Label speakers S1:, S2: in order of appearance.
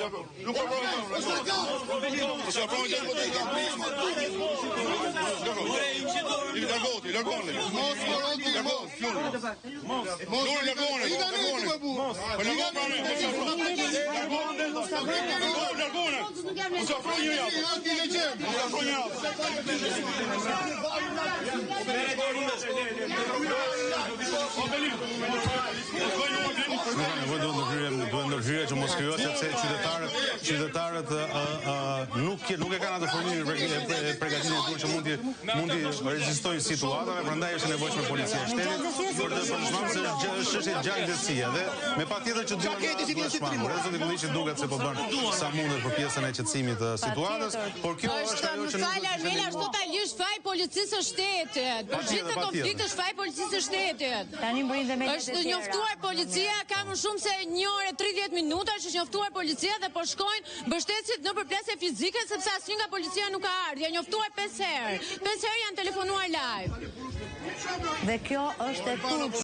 S1: Nuk po afrohem. Mos u afroni Largohu, largohu. Mos
S2: mos
S1: largohu, Mos. Mos largohu. Largohu. Mos. Po largohu pra ne. Mos
S2: Largohu.
S1: Largohu. Mos afro një javë. Mos afro një javë.
S3: Nuk ka nevojë duhet ndërhyrje, duhet ndërhyrje që mos krijohet sepse qytetarët, qytetarët ë ë nuk nuk e kanë atë formimin e e përgatitjen e duhur që mund t'i mund t'i rezistojnë situatave, prandaj është e nevojshme policia e shtetit për të për të shmangur se është është çështje gjaknxehtësie dhe me patjetër që duhet duhet shmangur. Edhe zoti Këlliçi duket se po bën sa mundet për pjesën e qetësimit të situatës, por kjo është ajo që nuk
S4: Fal Armela, është totalisht faj policisë së shtetit. Për gjithë këtë konflikt është faj policisë së shtetit.
S5: Tani mbërrin dhe mediat e
S4: tjera. Është njoftuar policia, ka më shumë se 1 orë e 30 minuta që është njoftuar policia dhe po shkojnë mbështetësit në përplasje fizike sepse asnjë nga policia nuk ka ardhur. Janë njoftuar 5 herë. 5 herë janë telefonuar live.
S5: Dhe kjo është e turpshme.